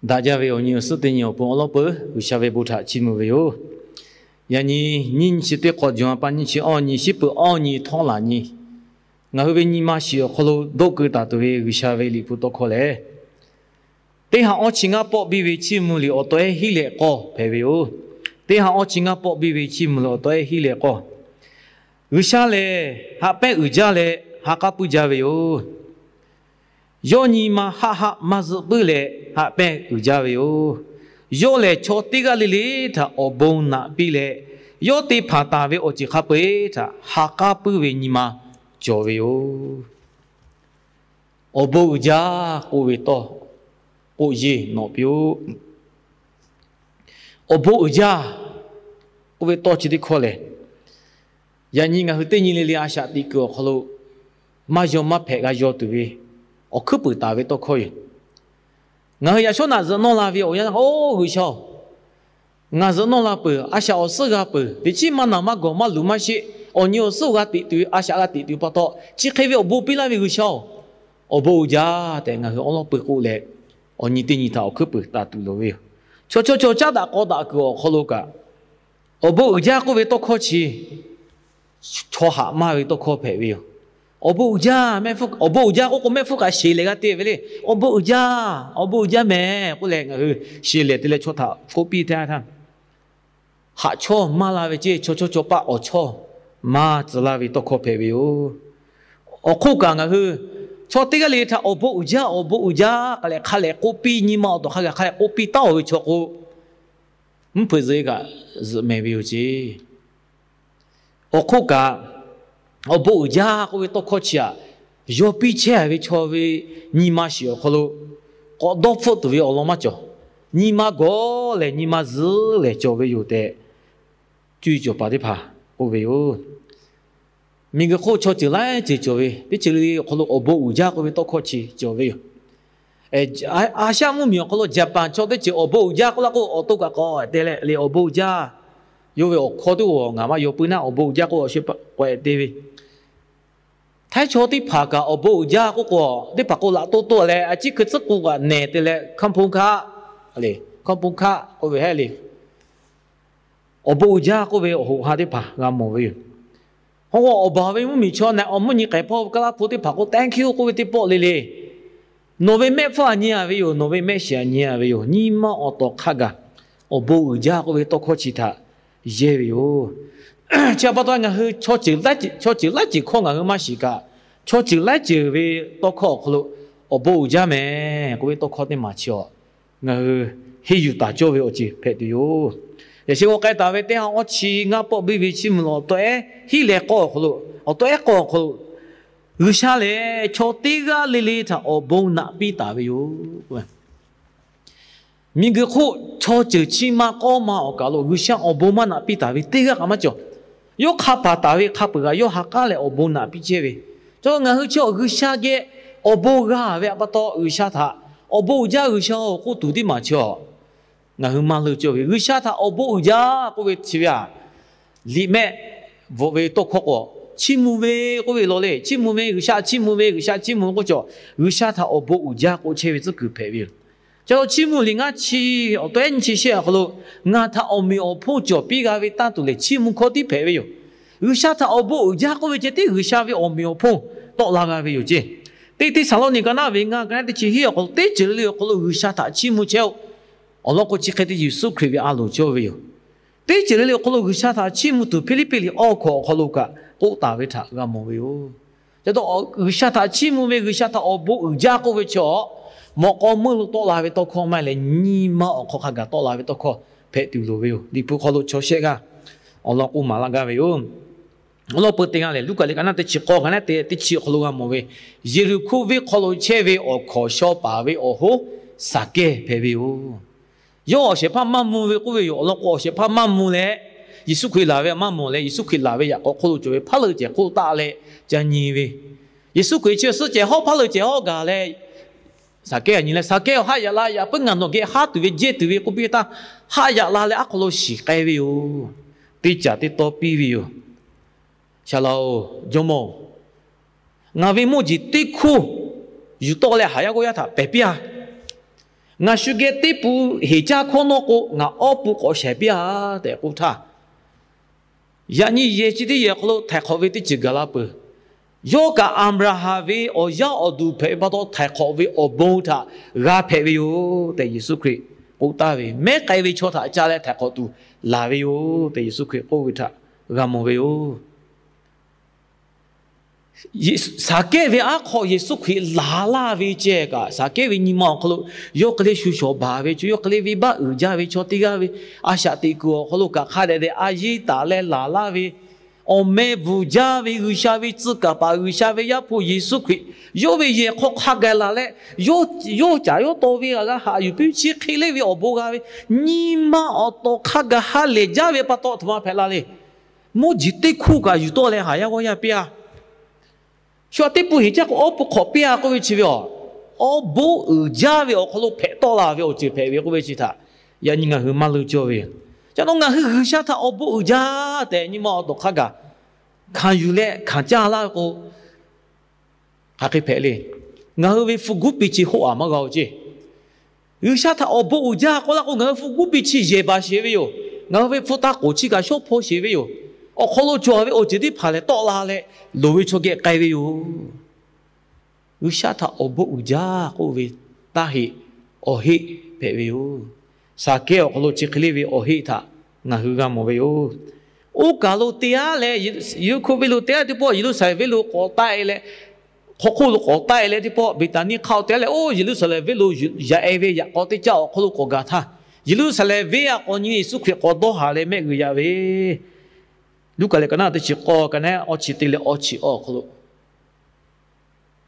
Daꞈ jaˇ ve awˬ nyi awˬ suhˉ teˇ nyi awˬ pon awˬ lawn peuˬ G'uiˬsha ve bon htaꞈ chiˇ mvuh ve yoˬ. Yaꞈ nyi nyiˇ chi teˇ k'awꞈ jaˬ-a pa nyiˇ chi awˇ nyi shiˉ peuˬ awˇ nyi htawˇ laˬ nyi, ngaˬ hui ve nyi ma shiˍ awˬ hk'aw lo doˆ keu taˍ tuˬ ve G'uiˬsha ve liꞈ hpu tawˇ hkawˇ lehˬ, teˇ ha awˇ chi ngaˇ pawˆ biˇ ve chiˇ mvuh liꞈ awˬ tawehˉ hiˉ leh k'awˇ hpehꞈ ve yoˬ. Teˇ ha awˇ chi ngaˇ pawˆ biˇ ve chiˇ mvuh liꞈ awˬ tawehˉ hiˉ leh k'awˇ. G'uiˬsha lehˬ haꞈ pehnˇ uiˍ jaˇ leh ha k'aˉ puiˉ jaˇ ve yoˬ. Yawˇ nyi ma haˆ haˆ maˇ zuhˆ puiˉ leh haꞈ pehnˇ uiˍ jaˇ ve yoˬ. Yawˇ lehˬ chaw teˇ g'aˇ le le htaꞈ awˬ bon naꞈ piˇ leh, yawˇ te hpanˍ taˍ ve awˬ ceuˬ hk'a peu-eˬ htaꞈ ha k'aˉ puiˉ ve nyi ma cawˬ ve yoˬ. Awˬ bon uiˍ jaˇ k'oˆ ve tawˇ k'oˆ yeˇ nawꞈ piˇ-oˆ. Awˬ bon uiˍ jaˇ k'oˆ ve tawˇ chi teˇ hkawˇ lehˬ, yaꞈ nyi ngaˬ hui teˇ nyi le le a shaꞈ teꞈ kuiˬ awˬ hk'aw lo maˇ yaw maˇ hpehꞈ g'a yaw tuˬ ve awˬ hkuiˉ puiˍ taˍ ve tawˇ hkawˇ yoˬ. Ngaˬ hui yaꞈ shawˉ naꞈ zuhꞈ nawˇ la ve awˬ yanˇ, Oˇ G'uiˬsha-oˬ, ngaˬ zuhꞈ nawˇ la peuˬ, a shaꞈ awˬ suhˉ g'a peuˬ, teꞈ chiˉ maˇ naˬ maˇ gawˬ maˇ luˬ maˇ sheˆ, awˬ nyi awˬ suhˉ g'a teꞈ tuˬ ve, a shaꞈ g'a teꞈ tuˬ ve pa taw, chi hk'e ve awˬ bon piˇ laˇ ve G'uiˬsha-oˬ, awˬ bon uiˍ jaˇ tehꞈ ngaˬ hui awˉ lawˉ peu k'oˆ leh, awˬ nyi teˇ nyi htaꞈ awˬ hkuiˉ puiˍ taˍ tuˬ loˍ ve yoˬ. Chaw chaw chaw caˉ daꞈ k'aw daꞈ kuiˬ awˬ hk'aw lo kaꞈ, awˬ bon uiˍ jaˇ k'oˆ ve tawˇ hkawˇ chi chaw haꞈ maˇ ve tawˇ hkawˇ hpehꞈ ve yoˬ. Awˬ bon uiˍ jaˇ, awˬ bon uiˍ jaˇ k'oˆ k'o, mehˆ hpfuhˇ kaꞈ sheˍ lehˍ g'a te ve le. Awˬ bon uiˍ jaˇ, awˬ bon uiˍ jaˇ mehˍ k'oˆ leh ngaˬ hui sheˍ lehˍ te leh chaw htaꞈ k'oˆ piˇ htaˇ, haꞈ chawˇ maˇ la ve ceˇ, chaw chawˇ chaw paˆ awˬ chawˇ maˇ tcuh laˇ ve tawˇ hkawˇ hpehꞈ ve yoˬ. Awˬ hk'oˆ kaꞈ ngaˬ hui chaw teˇ g'aˇ le htaꞈ awˬ bon uiˍ jaˇ, awˬ bon uiˍ jaˇ k'oˆ leh hk'a lehˬ k'oˆ piˇ, nyi ma awˬ tawˍ hk'a gaˬ hk'a lehˬ k'oˆ piˇ taˉ-oˬ ve chaw k'o, mvuhˇ hpeuꞈ zuhꞈ-e kaꞈ zuhꞈ mehˍ ve yoˬ ceˇ. Awˬ hk'oˆ kaꞈ, awˬ bon uiˍ jaˇ k'oˆ ve tawˇ hkawˇ chi aꞈ, yaw piˇ chehˇ ve chaw ve nyi ma shiˍ awˬ hk'aw lo k'awꞈ dawˇ hpfuhˆ tuˬ ve awˬ lawn maˇ cawˬ. Nyi ma gawˬ lehˬ nyi ma zuhˆ lehˬ cawˬ ve yoˬ tehꞈ, cuˇ yiˍ cawˬ paˍ teˇ hpaˍ k'oˆ ve yoˬ. Miˬguiˬ hk'oˆ chaw ceuˬ laiˉ ceuˬ cawˬ ve, teˇ ceuˬ le le awˬ hk'aw lo awˬ bon uiˍ jaˇ k'oˆ ve tawˇ hkawˇ chi cawˬ ve yoˬ. Asia mvuhˇmiˬ awˬ hk'aw lo Japan chaw teˇ ceuˬ awˬ bon uiˍ jaˇ k'oˆ laˇ k'o, awˬ to kaꞈ k'awꞈ te leh le awˬ bon uiˍ jaˇ. Yawˇ ve awˬ hkawˇ teˇ g'aˇ ngaˬ maˇ yaw puiˉ naˆ, awˬ bon uiˍ jaˇ k'oˆ awˬ sheh k'awꞈ te ve. Htaiˇ chaw teˇ hpaˍ kaꞈ awˬ bon uiˍ jaˇ k'oˆ k'o, teˇ hpaˍ k'o laꞈ toˆ toˆ leh a ciˉ hkui tcuhˉ k'o kaꞈ nehˬ te leh hkaˇ hponˇ hkaˆ, hkaˇ hponˇ hkaˆ k'oˆ ve hehˉ le. Awˬ bon uiˍ jaˇ k'oˆ ve awˬ hoꞈ ha teˇ hpaˍ g'a mawˬ ve yoˬ. Hk'e k'o awˬ baˬ ve mvuhˇmiˬ chaw na awˬ mvuhˇ nyi k'ehˬ hpawˇ ve kaˇ laˇ hpu teˇ hpaˍ k'o thank you k'oˆ ve teˇ pawˆ le le. Nawˬ ve mehˆ hpfuhˇ aꞈ nyi-a ve yoˬ, nawˬ ve mehˆ shiˍ aꞈ nyi-a ve yoˬ. Nyi ma awˬ tawˍ hk'a gaˬ awˬ bon uiˍ jaˇ k'oˆ ve tawˇ hkawˇ chi htaꞈ yehˇ ve yoˬ. Chi pa taw ngaˬ hui chaw ceuˬ laiˉ ceuˬ hkawˇ ngaˬ hui maˇ shiˍ kaꞈ, chaw ceuˬ laiˉ ceuˬ ve tawˇ hkawˇ awˬ hk'aw lo awˬ bon uiˍ jaˇ mehˍ k'oˆ ve tawˇ hkawˇ teˇ maˬ chi awˬ ngaˬ hui henˇ yuˬ taˍ cawˇ ve awˬ ceuˬ hpehꞈ tuˬ yoˬ. Yaꞈ sheh g'aw k'ai taˍ ve teˇ ha awˇ chi ngaˇ pawˆ biˇ ve chiˇ mvuh awˬ tawˍ ehˉ hiˉ leh k'awˇ awˬ hk'aw lo, awˬ tawˍ ehˉ k'awˇ awˬ hk'aw lo, G'uiˬsha lehˬ chaw teˇ g'aˇ le le htaꞈ awˬ bon naꞈ piˇ taˍ ve yoˬ. Miˬguiˬ hk'oˆ chaw ceuˬ chi ma k'awˇ ma awˬ kaˬ lo G'uiˬsha awˬ bon maˇ naꞈ piˇ taˍ ve teˇ g'aˇ kaꞈ maˇ cawˬ. Yawˇ hk'a paˍ taˍ ve hk'a peuˬ kaꞈ yawˇ ha k'aˉ leh awˬ bon naꞈ piˇ chehˇ ve. Chaw ngaˬ hui chi awˬ G'uiˬsha geh awˬ bon g'a ve pa taw G'uiˬsha htaꞈ awˬ bon uiˍ jaˇ G'uiˬsha-oˬ k'oˆ tuˬ teˇ maˬ chi awˬ ngaˬ hui maˇ leuˆ cawˇ ve. G'uiˬsha htaꞈ awˬ bon uiˍ jaˇ k'oˆ ve chi ve aꞈ, liꞈ mehˆ bvuhꞈ ve tawˇ hkawˇ k'o, chiˇ mvuh ve k'oˆ ve law le. Chiˇ mvuh ve, G'uiˬsha chiˇ mvuh ve, G'uiˬsha chiˇ mvuh k'oˆ cawˬ, G'uiˬsha htaꞈ awˬ bon uiˍ jaˇ k'oˆ chehˇ ve tcuhˉ kuiˬ hpehꞈ ve yoˬ. Chi awˬ chiˇ mvuh liꞈ ngaˇ chi awˬ tawˍ ehˉ nyiˇ chi shehˆ awˬ hk'aw lo, ngaˬ htaꞈ awˬ meꞈ awˬ hponˇ cawˬ piˇ g'a ve tanˇ tuˬ lehˬ chiˇ mvuh hkawˇ tiˉ hpehꞈ ve yoˬ. G'uiˬsha htaꞈ awˬ bon uiˍ jaˇ k'oˆ ve ceh tiˉ G'uiˬsha ve awˬ meꞈ awˬ hponˇ tawˆ la g'a ve yoˬ ceˇ. Teˇ Teˇsaˍlawˇniˆ ka naˆ ve ngaˇ ka naˆ teˇ chi hiˉ awˬ hk'aw lo teˇ ceuˬ le le awˬ hk'aw lo G'uiˬsha htaꞈ chiˇ mvuh chehˇ-oˆ. Awˬ lawn k'o chi hk'e te Yeˍsuˆ Hkriꞈ ve a loˍ cawˇ ve yoˬ. Teˇ ceuˬ le le awˬ hk'aw lo G'uiˬsha htaꞈ chiˇ mvuh tuˬ Hpiˇliˇpiˆ liꞈ awˇ hkawꞈ awˬ hk'aw lo kaꞈ k'oˆ taˍ ve htaꞈ g'a mawˬ ve yoˬ. Ca taw G'uiˬsha htaꞈ chiˇ mvuh ve, G'uiˬsha htaꞈ awˬ bon uiˍ jaˇ k'oˆ ve chi awˬ mawꞈ k'aw meuˇ lo tawˆ la ve tawˇ hkawˇ maˇ heˆ leh, nyi ma awˬ hk'aw hk'a gaˬ tawˆ la ve tawˇ hkawˇ hpehꞈ tuˬ loˍ ve yoˬ. Liꞈ hpu hk'aw lo chaw shehˆ g'aˇ awˬ lawn k'oˆ maˍ laˇ gaˇ ve yoˬ. Awˬ lawn peu teˇ g'aˇ lehˬ, Luˉkaꞈ liꞈ ka naˆ teˇ chi k'awˇ ka naˆ teˇ chi awˬ hk'aw lo g'a mawˬ ve, Yeˍriˆhkoˇ venˇ hk'aw lo chehˇ ve awˬ hkawnˍ shaw paˍ ve awˬ hoˉ Saˍkehˇ hpehꞈ ve yoˬ. Yawˇ awˬ shehˍ hpaˇ maˇ mvuh ve k'oˆ ve yoˬ. Awˬ lawn k'o awˬ shehˍ hpaˇ maˇ mvuh leh, Yeˍsuˆ Hkriꞈ laˬ ve maˇ mawˬ leh, Yeˍsuˆ Hkriꞈ laˬ ve yaꞈ k'aw hk'oˆ lo cawˬ ve hpaˉ leuˆ cehˬ hk'oˆ taˆ leh ca nyi ve, Yeˍsuˆ Hkriꞈ chi suhˉ cehˬ hawˉ hpaˉ leuˆ cehˬ hawˉ gaˬ leh, Saˍkehˇ nyi leh, Saˍkehˇ-oˬ, haˆ yaꞈ la, yaꞈ puiˉ ngaˬ nawˬ geh haˉ tuˬ ve jehˇ tuˬ ve k'oˆ piˇ htaˇ, haˆ yaꞈ la leh aˉ hk'aw lo shiˍ k'ai ve yoˬ. Teˇ caˬ teˇ tawˇ piˇ ve yoˬ. Shaˍ laꞈ-oˬ, jawˇmawˇ-oˬ, ngaˬ ve mawˇ jeˬ teˇ hkuˇ yuˬ tawˆ leh haˍ yaˇ g'awˇ yaˇ htaꞈ pehˬ piˇ-a. Ngaˬ shu geh teˇ pun heˍ jaˇ hkawˇ nawˉ k'o, ngaˬ awˉ pun k'awꞈ shaiˍ piˇ-a tehꞈ k'oˆ htaˇ, yaꞈ nyi yehˬ chi teˇ yehˬ awˬ hk'aw lo htaiˍ hk'awꞈ ve teˇ ceuˬ gaˬ la peuˬ. Yawˇ kaꞈ Aˍbraˍhanˍ ve awˬ yaˇ awˬ duˬ hpehꞈ ve pa taw, htaiˍ hk'awꞈ ve awˬ bon htaꞈ g'a hpehꞈ ve yoˬ tehꞈ Yeˍsuˆ Hkriꞈ k'oˆ taˍ ve, mehˉ k'ai ve chaw htaꞈ ca leh htaiˍ hk'awꞈ tuˬ laˬ ve yoˬ tehꞈ Yeˍsuˆ Hkriꞈ k'oˆ ve htaꞈ g'a mawˬ ve yoˬ. Saˍkehˇ ve aˉ hk'aw Yeˍsuˆ Hkriꞈ laˬ laˇ ve ceh kaꞈ, Saˍkehˇ ve nyi ma awˬ hk'aw lo yawˇ hk'e le shu shawˍ baˬ ve chaw, yawˇ hk'e le venˇbaˆ uiˍ jaˇ ve chaw teˇ g'aˇ ve a shaꞈ teꞈ kuiˬ awˬ hk'aw lo kaꞈ hk'a dehꞈ dehꞈ a yeˇ taˍ leh laˬ laˇ ve, awˬ meh bvuhˬ jaˇ ve G'uiˬsha ve tcuh kaˍ paˍ G'uiˬsha ve Yaˇ hpu Yeˍsuˆ Hkriꞈ, yawˇ ve yehˬ hk'aw hk'a gaˬ laˬ leh, yawˇ caˍ yawˇ taw ve g'a haꞈ yuˬ piˇ ve chi hk'e le ve awˬ bon g'a ve, nyi ma awˬ taw hk'a gaˬ ha lehˬ jaˇ ve pa taw, a htoꞈ ma hpehꞈ la le. Mvuhˇ jiˬ teˇ hkuˇ kaꞈ yuˬ tawˆ leh haˍ yaˇ g'awˇ yaˇ piˇ-a. Shu aꞈ teˇ pun heˍ jaˇ k'o, awˉ pun hk'awꞈ piˇ-a k'oˆ ve chi ve yoˬ. Awˬ bon uiˍ jaˇ ve awˬ hk'aw lo hpehꞈ tawˆ la ve awˬ ceuˬ hpehꞈ ve k'oˆ ve chi htaꞈ yaꞈ nyi ngaˬ hui maˇ leuˇ cawˇ ve yoˬ. Ca nawˉ ngaˬ hui G'uiˬsha htaꞈ awˬ bon uiˍ jaˇ tehꞈ nyi ma awˬ taw hk'a gaˬ hkanˍ yuˬ leh hkanˍ caˇ laˇ ve k'o, hk'aˬ hk'e hpehꞈ le. Ngaˬ hui ve hpu guˉ piˇ chi hoˆ-a maˇ g'a-o ceˇ. G'uiˬsha htaꞈ awˬ bon uiˍ jaˇ k'oˆ laˇ k'o, ngaˬ hui hpu guˉ piˇ chi yehˬ baˬ sheˍ ve yoˬ. Ngaˬ hui ve hpu taˇ k'oˍ chi kaꞈ shawˉ hpaw sheˍ ve yoˬ. Awˬ hk'aw lo cawˬ ve awˬ ceuˬ teˇ hpaˍ lehˬ tawˆ la leh loˍ ve chaw geh k'ai ve yoˬ. G'uiˬsha htaꞈ awˬ bon uiˍ jaˇ k'oˆ ve taˇ heˆ, awˬ heˆ hpehꞈ ve yoˬ. Saˍkehˇ awˬ hk'aw lo chi hk'e le ve awˬ heˆ htaꞈ ngaˬ hui g'a mawˬ ve yoˬ. Oˇ kaˬ lo te-a leh, Yeˍriˆhkoˇ venˇ lo te-a teˇ pawˆ, Yeˍruˆsaˍlehnˍ venˇ lo k'awꞈ taˆ-e leh, hk'aw hk'oˆ lo k'awꞈ taˆ-e leh teˇ pawˆ, Beˍtaˍniˆ hk'aˆ-oˆ te-a leh, oˇ Yeˍruˆsaˍlehnˍ venˇ lo yaꞈ-e ve yaꞈ k'aw teˇ caˆ awˬ hk'aw lo k'awꞈ gaˬ htaˇ, Yeˍruˆsaˍlehnˍ venˇ aꞈ k'awꞈ nyi Yeˍsuˆ Hkriꞈ k'awꞈ dawˇ haˍ leh mehˆ g'uiˬ yaꞈ ve, Luˉkaꞈ lehˬ ka naˉ teˇ chi k'awˇ ka naˉ awˇ chi te leh awˇ chi awˇ awˬ hk'aw lo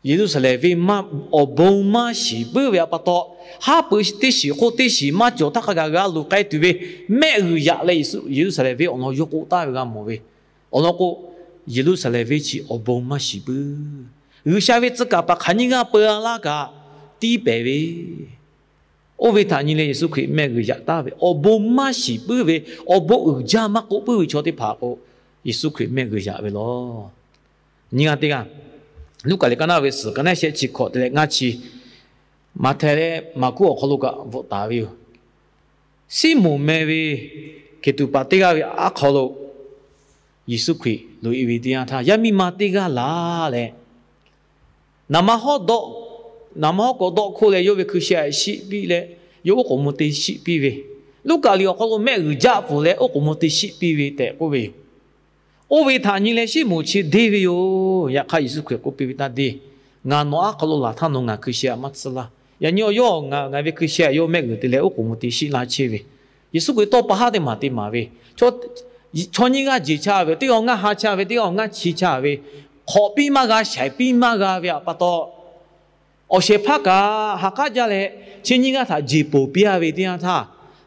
Yeˍruˆsaˍlehnˍ venˇ awˬ bon maˇ shiˍ puiˉ ve pa taw, haˉ pui teˇ shiˍ hk'oˆ teˇ shiˍ maˇ cawˬ htaˇ hk'a gaˬ g'a luˬ k'ai tuˬ ve mehˆ g'uiˬ yaꞈ leh, Yeˍruˆsaˍlehnˍ venˇ awˬ lawn yawˇ k'oˆ taˍ ve g'a mawˬ ve. Awˬ lawn k'o, Yeˍruˆsaˍlehnˍ venˇ chi awˬ bon maˇ shiˍ puiˉ. G'uiˬsha ve tcuh kaˍ paˍ hk'aˬ nyiˇ g'aˇ peu-a laˇ kaꞈ tiˇ pehˍ ve, oˇ ve htaꞈ nyi leh Yeˍsuˆ Hkriꞈ mehˆ g'uiˬ yaꞈ taˍ ve, awˬ bon maˇ shiˍ puiˉ ve, awˬ bon uiˍ jaˇ maˇ k'oˆ puiˉ ve chaw teˇ hpaˍ k'o, Yeˍsuˆ Hkriꞈ mehˆ g'uiˬ yaꞈ ve lawˬ. Nyiˇ g'aˇ teˇ g'aˇ, Luˉkaꞈ lehˬ ka naˉ ve suhˍ ka naˉ shehˆ chi hkawꞈ te leh ngaˇ chi, Maꞈhtehˍ leh Maˍkuˆ awˬ hk'aw lo kaꞈ bvuhꞈ taˍ ve yoˬ. Siˉmonˍ meh ve hkeˍtuꞈ paˍ teˇ g'aˇ ve aˉ hk'aw lo Yeˍsuˆ Hkriꞈ loꞈ-e ve teˇ yanˇ htaˇ, yaˇ miˇ ma teˇ g'aˇ laˬ leh, naˍ ma hawˉ dawˆ, naˍ ma hawˉ k'awꞈ dawˆ hkoˇ leh yawˇ ve hkui sheh aꞈ shiˆ piˇ leh, yawˇ oˉ k'oˍ mvuh te shiˆ piˇ ve, Luˉkaꞈ liꞈ awˬ hk'aw lo mehˆ g'uiˬ jaˆ pfuhˍ leh oˉ k'oˍ mvuh te shiˆ piˇ ve tehꞈ k'oˆ ve yoˬ. Oˇ ve htaꞈ nyi leh Siˉmonˍ chi deˇ ve yoˬ. Yaꞈ hk'aˇ Yeˍsuˆ Hkriꞈ k'oˆ piˇ ve htaˇ, Deˇ, ngaˬ nawˬ aˉ hk'aw lo laˬ htaˇ nawˬ ngaˬ hkui sheh aꞈ maˇ tsuhˇ laˇ. Yaꞈ nyi awˬ yawˇ ngaˬ ve hkui sheh aꞈ yawˇ mehˆ g'uiˬ te leh oˉ k'oˍ mvuh te shiˆ laˇ chehˇ ve, Yeˍsuˆ Hkriꞈ tawˇ pa haˉ teˇ maˬ te maˍ ve, chaw nyiˇ g'aˇ jeˬ cha ve, teˇ g'aˇ ngaˇ ha cha ve, teˇ g'aˇ ngaˇ chi cha ve, hk'awꞈ piˇ maˇ g'a, shaiˍ piˇ maˇ g'a ve pa taw, awˬ shehˍ hpaˇ kaꞈ ha k'aˉ jaˇ leh, chi nyiˇ g'aˇ htaꞈ jeˬ ponˬ piˇ-a ve teˇ yanˇ htaˇ,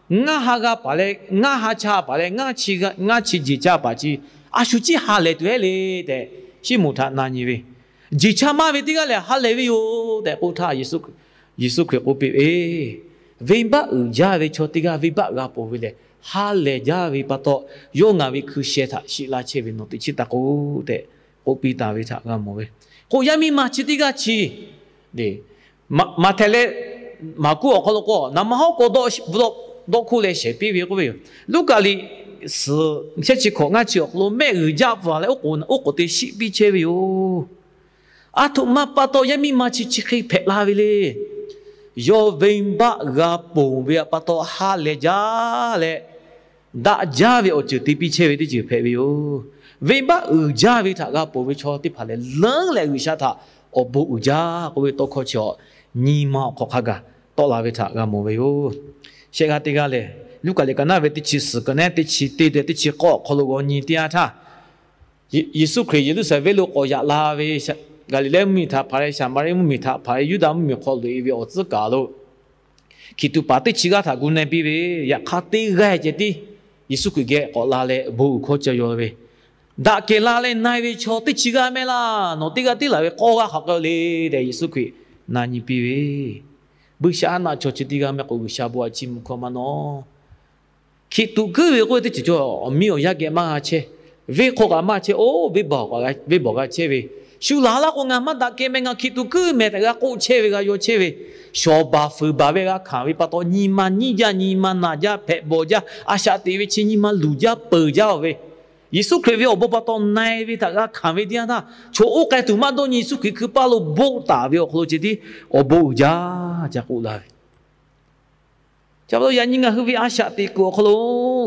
ngaˇ ha g'a paˍ leh ngaˇ ha cha paˍ leh ngaˇ chi jeˬ cha paˍ chi a shu ciˉ ha lehˬ tuˬ-e le tehꞈ Siˉmonˍ htaꞈ na nyi ve, jeˬ cha maˇ ve teˇ g'aˇ lehˬ ha lehˬ ve yoˬ tehꞈ k'oˆ htaˇ, Yeˍsuˆ Hkriꞈ k'oˆ piˇ ve, Venˇbaˆ uiˍ jaˇ ve chaw teˇ g'aˇ venˇbaˆ g'a ponˬ ve lehˬ, ha lehˬ jaˇ ve pa taw, yawˇ ngaˬ ve hkui sheh htaꞈ shiˆ laˇ chehˇ ve nawˬ teꞈ chiˉ taˇ k'oˆ tehꞈ k'oˆ piˇ taˍ ve htaꞈ g'a mawˬ ve. K'o yaˇ miˇ ma chi teˇ g'aˇ chi Maꞈhtehˍ leh Maˍkuˆ awˬ hk'aw lo k'o, naˍ ma hawˉ k'awꞈ dawˆ hkoˇ leh shehˍ piˇ ve k'oˆ ve yoˬ. Luˉkaꞈ liꞈ suhˍ shehˆ chi hkawꞈ ngaˇ chi awˬ hk'aw lo mehˆ g'uiˬ jaˆ pfuhˍ leh oˉ k'oˍ te shiˆ piˇ chehˇ ve yoˬ. A htoꞈ ma pa taw yaˇ miˇ ma chi chi hk'e hpehꞈ la ve le. Yawˇ venˇbaˆ g'a ponˬ ve pa taw ha lehˬ jaˇ leh, daꞈ jaˇ ve awˬ ceuˬ te piˇ chehˇ ve teˇ ceuˬ hpehꞈ ve yoˬ. Venˇbaˆ uiˍ jaˇ ve htaꞈ g'a ponˬ ve chaw teˇ hpaˍ lehˬ, leuˉ leh G'uiˬsha htaꞈ awˬ bon uiˍ jaˇ k'oˆ ve tawˇ hkawˇ chi awˬ nyi ma awˬ hk'aw hk'a gaˬ tawˆ la ve htaꞈ g'a mawˬ ve yoˬ. Shehˆ g'aˇ teˇ g'aˇ lehˬ, Luˉkaꞈ liꞈ ka naˉ ve teˇ chi suhˍ ka naˉ teˇ chi teˇ leh teˇ chi k'awˇ awˬ hk'aw lo g'aw nyi teˇ yanˇ htaˇ, Yeˍsuˆ Hkriꞈ Yeˍruˆsaˍlehnˍ venˇ lo k'awꞈ yaꞈ la ve, Gaˍliˍlehˇ mvuhˇmiˬ htaꞈ hpanˍ leh Saˍmaˍriˆ mvuhˇmiˬ htaꞈ hpanˍ leh Yuˇdaꞈ mvuhˇmiˬ hk'aw loꞈ-e ve awˬ tcuhˉ kaˍ lo hkiˬ tuꞈ paˍ teˇ chi g'aˇ htaꞈ gu na piˇ ve, yaꞈ hk'aˇ teˇ g'aˇ ceh tiˉ Yeˍsuˆ Hkriꞈ geh k'awꞈ la leh bon uiˍ hkawˇ ca yaw ve, Daꞈ kehˬ la leh na-e ve chaw teˇ chi g'aˇ mehˆ laˇ. Nawˬ teˇ g'aˇ tiˉ laˬ ve k'awˇ g'aˇ hk'aˬ k'ai-o le tehꞈ Yeˍsuˆ Hkriꞈ na nyi piˇ ve, Buiˇshaˆaˉnaˆ chaw chi teˇ g'aˇ mehˆ k'o G'uiˬsha bon a ciˇ mvuh hkawˇ maˇ nawˉ. Hkiˬ tuꞈ kuiˉ ve k'oˆ ve teˇ ceuˬ cawˬ, awˬ miˇ awˬ yaˇ geh maˇ g'a chehˇ. Venˇ hk'aw kaꞈ maˇ chehˇ, oˇ venˇ baˬ g'a chehˇ ve, Shu laˬ laˇ k'o, ngaˬ maˇ daꞈ kehˬ meh, ngaˬ hkiˬ tuˬ kuiˉ meh tehꞈ g'a k'oˆ chehˇ ve, g'a yaw chehˇ ve, shawˍ baˬ fuiˍ baˬ ve g'a hkanˍ ve pa taw, nyi ma nyiˉ jaˇ, nyi ma naˬ jaˇ, hpehꞈ bawˬ jaˇ, a shaꞈ teꞈ ve chi nyi ma luˬ jaˇ peuˬ jaˇ-oˬ ve, Yeˍsuˆ Hkriꞈ ve awˬ bon pa taw na-e ve htaꞈ g'a hkanˍ ve teˇ yanˇ htaˇ, chaw oˇ k'ai tuˬ maˇ dawˇ nyi, Yeˍsuˆ Hkriꞈ hkui paˇ lo boˆ taˍ ve awˬ hk'aw lo ceh tiˉ awˬ bon uiˍ jaˇ ca k'oˆ laˇ ve. Chi pa taw yaꞈ nyi ngaˬ hui ve a shaꞈ teꞈ kuiˬ awˬ hk'aw lo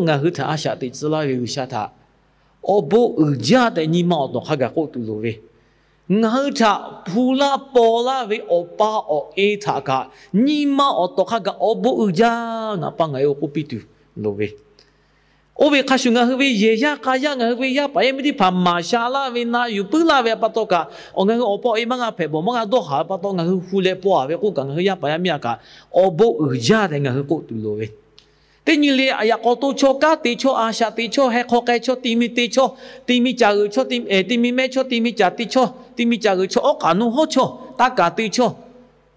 ngaˬ hui htaꞈ a shaꞈ teꞈ tcuh laˇ ve G'uiˬsha htaꞈ awˬ bon uiˍ jaˇ tehꞈ nyi ma awˬ tawˍ hk'a gaˬ k'oˆ tuˬ loˍ ve, ngaˬ hui htaꞈ hpu laˇ paw laˇ ve awˬ pa awˬ e htaꞈ kaꞈ nyi ma awˬ tawˍ hk'a gaˬ awˬ bon uiˍ jaˇ ngaˬ pa ngaˬ e-oˬ k'oˆ piˇ tuˬ loˍ ve, oˇ ve hk'a shuˍ ngaˬ hui ve yehˬ yaˇ k'a yaˇ, ngaˬ hui ve yaˇ paˍ yaˇ miˇ teˇ hpaˍ maˍ sha laˇ ve, na yuˬ puiˉ laˇ ve pa taw kaꞈ, awˬ ngaˬ hui awˬ pa awˬ e maˇ g'a hpehꞈ bawˬ maˇ g'a dawˇ haˍ ve pa taw, ngaˬ hui hu leh paw-a ve k'oˆ kaꞈ, ngaˬ hui yaˇ paˍ yaˇ miˇ a kaꞈ awˬ bon uiˍ jaˇ tehꞈ ngaˬ hui k'oˆ tuˬ loˍ ve, teˇ nyi le yaꞈ k'aw to chaw, kanˉ te chaw, a shaꞈ teꞈ chaw, heh hk'aw k'ai chaw, ti mi te chaw, ti mi caˬ g'euꞈ chaw, ti mi mehˆ chaw, ti mi caˬ te chaw, ti mi caˬ g'euꞈ chaw, awˉ k'aꞈ nuˇ hawˉ chaw, taˇ kaˍ te chaw,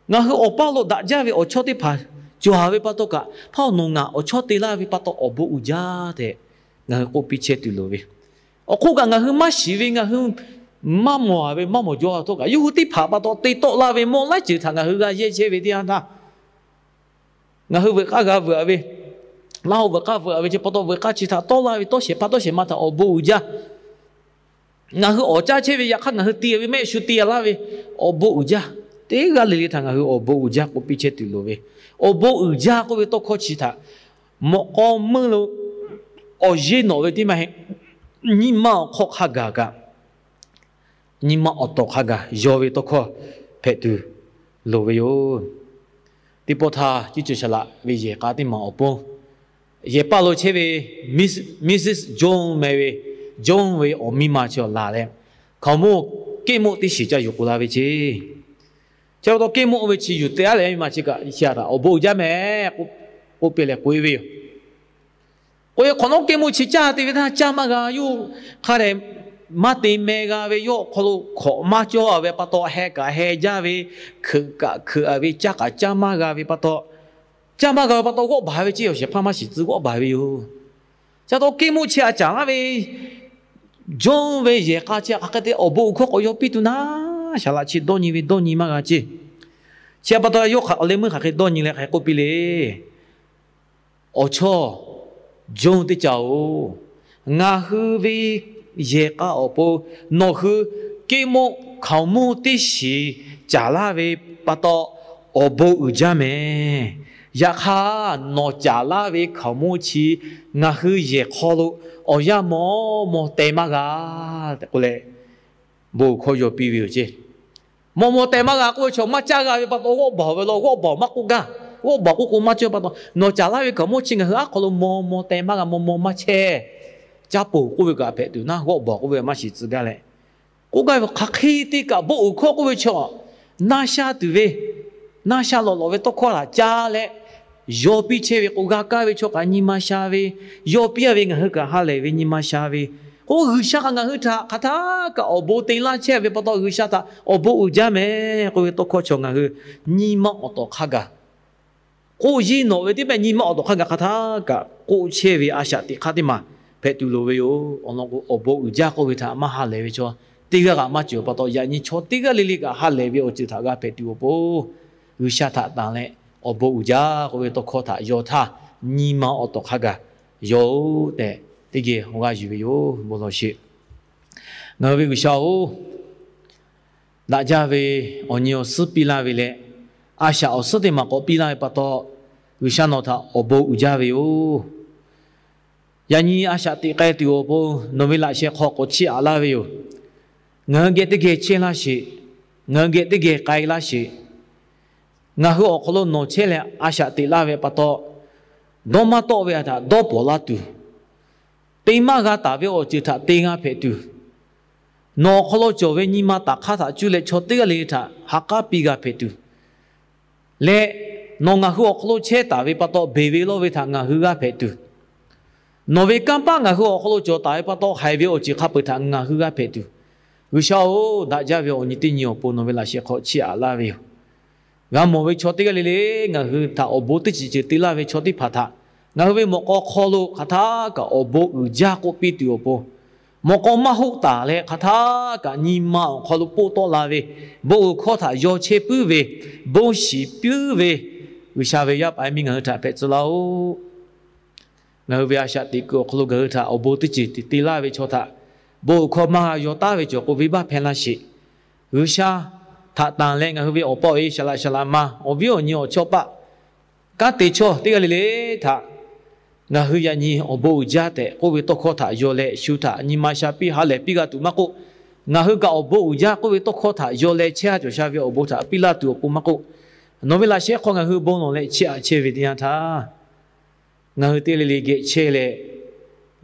ngaˬ hui awˬ paˇ lo daꞈ jaˇ ve awˬ chawˇ teˇ hpaˍ cawˬ ve pa taw kaꞈ, hpaˇ nawˬ ngaˬ awˬ chawˇ te laˇ ve pa taw awˬ bon uiˍ jaˇ tehꞈ ngaˬ hui k'oˆ piˇ chehˇ tuˬ loˍ ve. Awˬ hk'oˆ kaꞈ ngaˬ hui maˇ shiˍ ve, ngaˬ hui maˇ mawˬ-a ve, maˇ mawˬ jaw-a htawˇ kaꞈ, yawˇ hui teˇ hpaˍ pa taw te tawˆ laˇ ve mawˇ laiˉ ceuˬ htaꞈ ngaˬ hui g'a yehˇ chehˇ ve teˇ yanˇ htaˇ, ngaˬ hui veuꞈ k'aˇ g'a veuꞈ-a ve, laˇ ho veuꞈ k'aˇ veuꞈ-a ve chi pa taw, veuꞈ k'aˇ chi htaꞈ tawˆ laˇ ve tawˇ shehˍ hpaˇ tawˇ shehˍ ma htaꞈ awˬ bon uiˍ jaˇ ngaˬ hui awˍ caˇ chehˇ ve, yaꞈ hk'aˇ ngaˬ hui te-a ve mehˆ shu te-a laˇ ve awˬ bon uiˍ jaˇ, teˇ g'aˇ le le htaꞈ ngaˬ hui awˬ bon uiˍ jaˇ k'oˆ piˇ chehˇ tuˬ loˍ ve. Awˬ bon uiˍ jaˇ k'oˆ ve tawˇ hkawˇ chi htaꞈ mawꞈ k'aw meuˇ lo awˬ yeˇ nawꞈ ve teˇ maˇ heˆ, nyi ma awˬ hk'aw hk'a gaˬ kaꞈ, nyi ma awˬ tawˍ hk'a gaˬ yaw ve tawˇ hkawˇ hpehꞈ tuˬ loˍ ve yoˬ. Teˇ pawˆ htaˇ, ciˇ ceuˬ shaˍ laꞈ ve yehˬ k'a teˇ maˬ awˬ pon, yehˬ paˇ lo chehˇ ve Mrs Jones meh ve, Jones ve awˬ miˇ ma chi awˬ laˬ leh, hkaoˍmonˇ kehˉ monˆ teˇ shiˍ ca yuˬ k'oˍ la ve ceˇ. Chi pa taw kehˉ monˆ oˇ ve chi yuˬ te-a leh, miˇ ma chi kaꞈ chi htaꞈ awˬ bon uiˍ jaˇ meh k'oˆ piˇ leh k'oꞈ-e ve yoˬ. K'oˆ ve hk'awꞈ nawˉ kehˉ monˆ chi caˇ te ve htaˇ caˇ maˇ g'a, yawˇ hk'a dehꞈ maˇ te meh g'a ve, yawˇ awˬ hk'aw lo hkawꞈ maˇ cawˇ-a ve pa taw, heh kaꞈ heh jaˇ ve, hkeuꞈ kaꞈ hkeuꞈ-a ve, caˇ kaꞈ caˇ maˇ g'a ve pa taw, caˇ maˇ g'a ve pa taw g'awˆ baˬ ve ceˇ, awˬ shehˍ hpaˇ maˇ shiˍ tcuh g'awˆ baˬ ve yoˬ. Chi pa taw kehˉ monˆ chi a caˍ laˇ ve Jones ve yehˬ k'a chi hk'aˬ hk'e te awˬ bon uiˍ hkawˇ k'awꞈ yaw piˇ tuˬ naˉ, shaˍ laꞈ chi dawˇ nyi ve dawˇ nyi maˇ g'a ceˇ. Chi pa taw yawˇ hk'aˬ awˬ leh meuˇ hk'aˬ hk'e dawˇ nyi leh hk'aˬ hk'e k'oˆ piˇ le. Awˬ chawˇ Jones teˇ caˬ-oˬ, ngaˬ hui ve yehˬ k'a awˬ pon nawˬ hui kehˉ monˆ hkaoˍmonˇ teˇ shiˍ caˍ laˇ ve pa taw awˬ bon uiˍ jaˇ meh. Yaꞈ hk'aˇ nawˬ caˍ laˇ ve hkaoˍmonˇ chi ngaˬ hui yehˬ hk'aw lo awˬ yanˇ maw maw teh maˇ g'a tehꞈ k'oˆ leh, bon uiˍ hkawˇ yaw piˇ ve yoˬ ceˇ. Maw maw teh maˇ g'a k'oˆ ve chaw maˇ caˇ g'a ve pa taw g'awˆ baˬ ve law, g'awˆ baˬ maˇ k'oˆ gaˇ, g'awˆ baˬ k'oˆ k'o maˇ cawˇ pa taw, nawˬ caˍ laˇ ve hkaoˍmonˇ chi ngaˬ hui aˉ hk'aw lo maw maw teh maˇ g'a, maw maw maˇ chehˇ. Caˇ peuˬ k'oˆ ve kaꞈ hpehꞈ tuˬ naˉ, g'awˆ baˬ k'oˆ ve maˇ shiˍ tcuh gaˇ leh, k'oˆ gaˇ ve hk'aˬ hk'e te kaꞈ bon uiˍ hkawˇ k'oˆ ve chaw, na sha tuˬ ve, na sha lawꞈ lawꞈ ve tawˇ hkawˇ htaꞈ ca leh yaw piˇ chehˇ ve k'o, g'a kaˇ ve chaw kaꞈ nyi ma sha ve, yaw piˇ-a ve ngaˬ hui kaꞈ ha lehˬ ve nyi ma sha ve, k'o G'uiˬsha kaꞈ ngaˬ hui htaꞈ hk'aˬ htaˇ kaꞈ awˬ bon te laˇ chehˇ ve pa taw G'uiˬsha htaꞈ awˬ bon uiˍ jaˇ meh k'oˆ ve tawˇ hkawˇ chaw ngaˬ hui nyi ma awˬ tawˍ hk'a gaˬ k'oˆ yeˇ nawꞈ ve teˇ mehˆ nyi ma awˬ tawˍ hk'a gaˬ hk'aˬ htaˇ kaꞈ k'oˆ chehˇ ve a shaꞈ teꞈ hk'aˇ teˇ maˬ hpehꞈ tuˬ loˍ ve yoˬ. Awˬ lawn k'o awˬ bon uiˍ jaˇ k'oˆ ve htaꞈ maˇ ha lehˬ ve chaw teˇ g'aˇ kaꞈ maˇ cawˬ pa taw, yaꞈ nyi chaw teˇ g'aˇ le le kaꞈ ha lehˬ ve awˬ ceuˬ htaꞈ g'a hpehꞈ tuˬ awˬ pon, G'uiˬsha htaꞈ tanˬ leh awˬ bon uiˍ jaˇ k'oˆ ve tawˇ hkawˇ htaꞈ yaw htaˇ, nyi ma awˬ tawˍ hk'a gaˬ yaw-oˬ tehꞈ teˇ geh awˬ g'aˇ yuˬ ve yoˬ. Bon lawˬ sheˍ. Ngaˬ hui ve G'uiˬsha-oˬ, daꞈ jaˇ ve awˬ nyi awˬ suhˉ piˇ laˇ ve leh, a shaꞈ awˬ suhˉ teˇ maˬ k'awꞈ piˇ laˇ ve pa taw, G'uiˬsha nawˬ htaꞈ awˬ bon uiˍ jaˇ ve yoˬ. Yaꞈ nyi a shaꞈ teꞈ k'ai tuˬ awˬ pon nawˬ ve laꞈ sheh hk'aw k'awꞈ chiˇ aꞈ laˇ ve yoˬ. Ngaˬ hui geh teˇ geh chehˇ laˇ sheˍ. Ngaˬ hui geh teˇ geh k'ai laˇ sheˍ. Ngaˬ hui awˬ hk'aw lo nawˬ chehˇ leh a shaꞈ teꞈ laˇ ve pa taw, dawˇ maˇ tawˆ ve htaꞈ dawˇ pawnˍ laˇ tuˬ, te maˇ g'a taˍ ve awˬ ceuˬ htaꞈ te g'a hpehꞈ tuˬ, nawˬ awˬ hk'aw lo cawˬ ve nyi ma taꞈ hk'aˇ htaꞈ cuˇ leh chaw teˇ g'aˇ le le htaꞈ ha k'aˉ piˇ g'a hpehꞈ tuˬ leh, nawˬ ngaˬ hui awˬ hk'aw lo chehˇ taˍ ve pa taw, beˬ ve lawˇ ve htaꞈ ngaˬ hui g'a hpehꞈ tuˬ, nawˬ ve kanˇ paˆ ngaˬ hui awˬ hk'aw lo cawˬ taˍ ve pa taw, haiˬ ve awˬ ceuˬ hk'a peu-eˬ htaꞈ ngaˬ hui g'a hpehꞈ tuˬ, G'uiˬsha-oˬ, daꞈ jaˇ ve awˬ nyi teˇ nyi awˬ pon nawˬ ve laꞈ sheh hk'aw chiˇ aꞈ laˇ ve yoˬ. G'a mawˬ ve chaw teˇ g'aˇ le le ngaˬ hui htaꞈ awˬ bon teˇ ceuˬ ceuˬ te laˇ ve chaw teˇ hpaˍ htaꞈ ngaˬ hui ve mawꞈ k'aw hk'aw lo hk'aˬ htaˇ kaꞈ awˬ bon uiˍ jaˇ k'oˆ piˇ tuˬ awˬ pon, mawꞈ k'aw maˇ hoˆ taˍ leh hk'aˬ htaˇ kaꞈ nyi ma awˬ hk'aw lo poˆ tawˆ la ve, bon awˬ hkawˇ htaꞈ yaw chehˇ puiˉ ve, bon shiˍ puiˉ ve G'uiˬsha ve yaˇ paˍ yaˇ miˇ ngaˬ hui htaꞈ hpehꞈ tcuh laˇ-oˆ. Ngaˬ hui ve a shaꞈ teꞈ kuiˬ awˬ hk'aw lo ngaˬ hui htaꞈ awˬ bon teˇ ceuˬ te te laˇ ve chaw htaꞈ bon awˬ hkawˇ maˇ g'a yaw taˉ ve cawˬ k'oˆ ve baˆ hpehˇ laˇ sheˍ. G'uiˬsha htaꞈ tanˬ leh ngaˬ hui ve awˬ pa awˬ e shaˍ laꞈ shaˍ laꞈ ma, awˬ viˉ awˬ nyi awˬ chawˇ paˆ kanˉ te chawˇ teˇ g'aˇ le le htaꞈ ngaˬ hui yaꞈ nyi awˬ bon uiˍ jaˇ tehꞈ k'oˆ ve tawˇ hkawˇ htaꞈ yaw leh, shu htaꞈ nyi ma sha piˇ ha lehˬ piˇ g'a tuˬ maˇ k'oˆ, ngaˬ hui kaꞈ awˬ bon uiˍ jaˇ k'oˆ ve tawˇ hkawˇ htaꞈ yaw leh chehˇ ha cawˬ sha ve awˬ bon htaꞈ piˇ laˇ tuˬ awˬ pon maˇ k'oˆ, nawˬ ve laꞈ sheh hk'aw ngaˬ hui bon lawˬ leh chiˇ aꞈ chehˇ ve teˇ yanˇ htaˇ, ngaˬ hui teˇ g'aˇ le le geh chehˇ leh,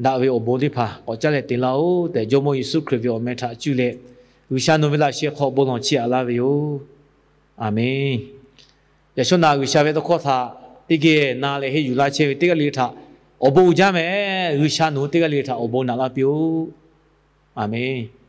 daꞈ ve awˬ bon teˇ hpaˍ k'awꞈ caˉ leh te laˇ-oˆ tehꞈ, Jawˇmawˇ Yeˍsuˆ Hkriꞈ ve awˬ meh htaꞈ cuˇ leh, G'uiˬsha nawˬ ve laꞈ sheh hk'aw bon lawˬ chiˇ aꞈ laˇ ve yoˬ. Aˬmenˍ. Yaꞈ shawˉ naꞈ G'uiˬsha ve tawˇ hkawˇ htaꞈ teˇ geh na leh henˇ yuˬ laˇ chehˇ ve teˇ g'aˇ le le htaꞈ awˬ bon uiˍ jaˇ mehˍ. G'uiˬsha nawˬ hui teˇ g'aˇ le le htaꞈ awˬ bon naꞈ laˇ piˇ-oˆ. Aˬmenˍ.